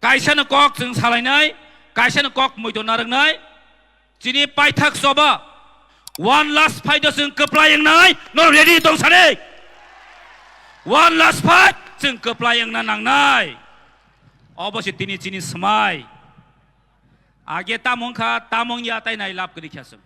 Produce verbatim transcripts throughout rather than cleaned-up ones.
Kaisano kok chwng salainai, kaisano kok muito narwknai. Chini paithak choba, one last fight o chwng kwplai wngnai, no ready tong sani? One last fight chwng kwplai wngna nangnai. Obo se tini chini swmai. Age tamung kha, tamung ya tai nai lab kwrwi kha chwng.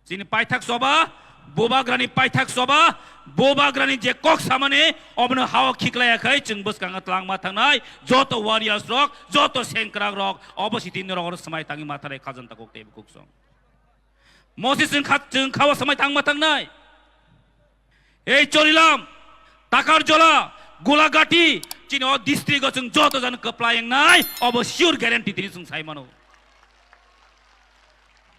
Chini paithak choba, Bubagrani paithak choba, Bubagrani je kok samani, obono hao khiklaiya khai, chwng bwskango tlangma thangnai, joto warriors rok, joto sengkrak rok, obo sitini rok oro swmai tangwi matharai khajanta kok tei bukhuk song. Mosi chwng kha, chwng khao swmai tangma thangnai. Ei Chorilam, Takarjola, Gulagati, chini o district o chwng joto jani kwplai wngnai, obo sure guarantee tini chwng sai mano.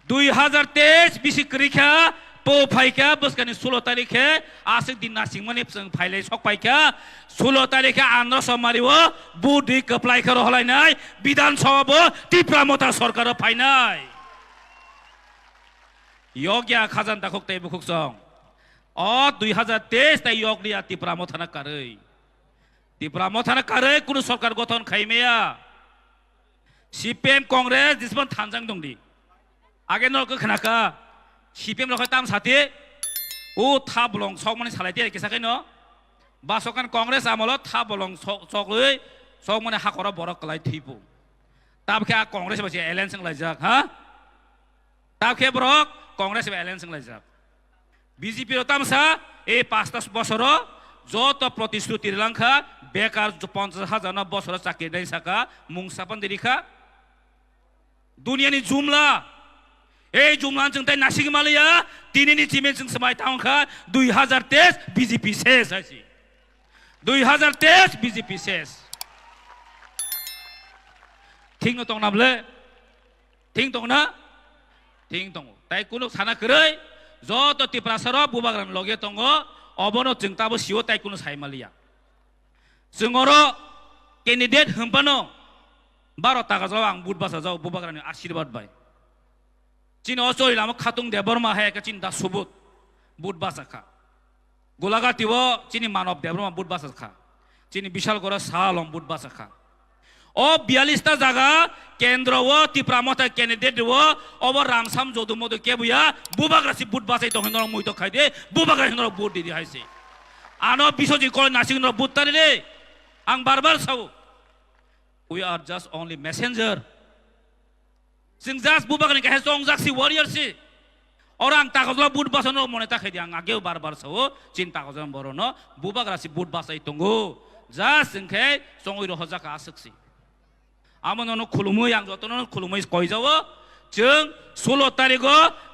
Dui hazar teis bisi kwrwi kha, po phai kha, bwskani sulo tarikh khe, aswk din nasingmani chwng phailai sok pai kha, sulo tarikh khe andro somari o, bu dui kwplai khe roholainai, Bidhan Sabha bo Tipra Motha Sarkar o phainai. Yokya khajanta kok tei bukhuk song. O dui hazar teis tai yok liya Tipra Motha na karwi. Tipra Motha na karwi kunu sarkar gothon khai maya. C P M Congress disman thanjang dong di. Age no khe khna kha C P M rok tam sati. O tha bolong sok mani salai te kisa khe no. Basokan Congress amolo tha bolong sok, sok lwi sok mani hakoro borok kwlai thipu. Tab khe a Congress ba se alliance wng laijak, ha? Tab khe borok Congress bai alliance wng laijak. B J P rok tamsa, ei pasta bosoro joto protishruti rilangkha, bekar ponchas hajar no bosoro chakri nai saka, mung sapan dirikha. Duniani jumla, ei jumla chwng tai nasik maliya, tinini chimen chwng swmai tangkha, dui hazar teis B J P ses hai si. Dui hazar teis B J P ses. Thik no tong na ble? Thing tong na? Thing tongo. Tai kunu sana kwrwi, joto Tiprasa rok Bubagrani loge tongo, obono chwng tabo sio tai kunu sai maliya. Chwng oro candidate hwnphano baro taka jao ang vote basa jao Bubagrani ashirbad bai. Chini o chori lama Khatung Debbarma hai khe chini da subut vote basa kha. Gulagati o chini Manob Debbarma vote basa kha. Chini Bishal Gora Saha along vote basa kha. O biyallis ta jaga kendro o Tipra Motha candidate o obo Ramsam Jodu Modu kebuya Bubagra si vote basai tong hinoro muito khai de Bubagra hinoro vote di di hai se. Ano Biswajit Koi nasing no vote tari de. Ang bar bar sao. We are just only messenger. Chwng just Bubagrani kaisa chongjak si warrior si. Oro ang takajla vote basano mone ta khaidi ang ageo bar bar sao chin takajla borono Bubagra si vote basai tongo. Just chwng khe chongwi rohorjak aswk si. Amo nono khulumwi ang jotono khulumwi koijao. Chwng sulo tarigo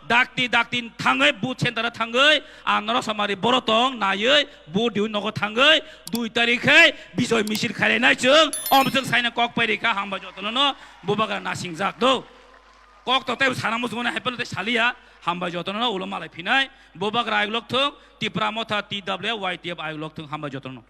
dakti dakti thangwi vote center thangwi ang noro samari boro tong naiwi vote diwi nogo thangwi dui tarik khe bijoy misil khainai chwng om chwng saina kok pairikha hambai jotono no. Bubagra nasingjak do. Kok to tei sana muchungmani hai phano tei saliya. Hambai jotono no ulo malai phinai. Bubagra ayuk lok thung, Tipra Motha T W Y T F ayuk lok thung, hambai jotono no.